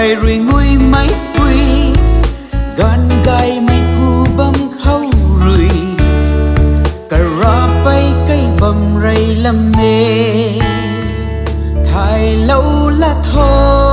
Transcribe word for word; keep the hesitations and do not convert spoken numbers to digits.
Rui nguimei pui, ganv gaymei pu bam khou rui, karapei kei bam rey lam e, thaylou la tho.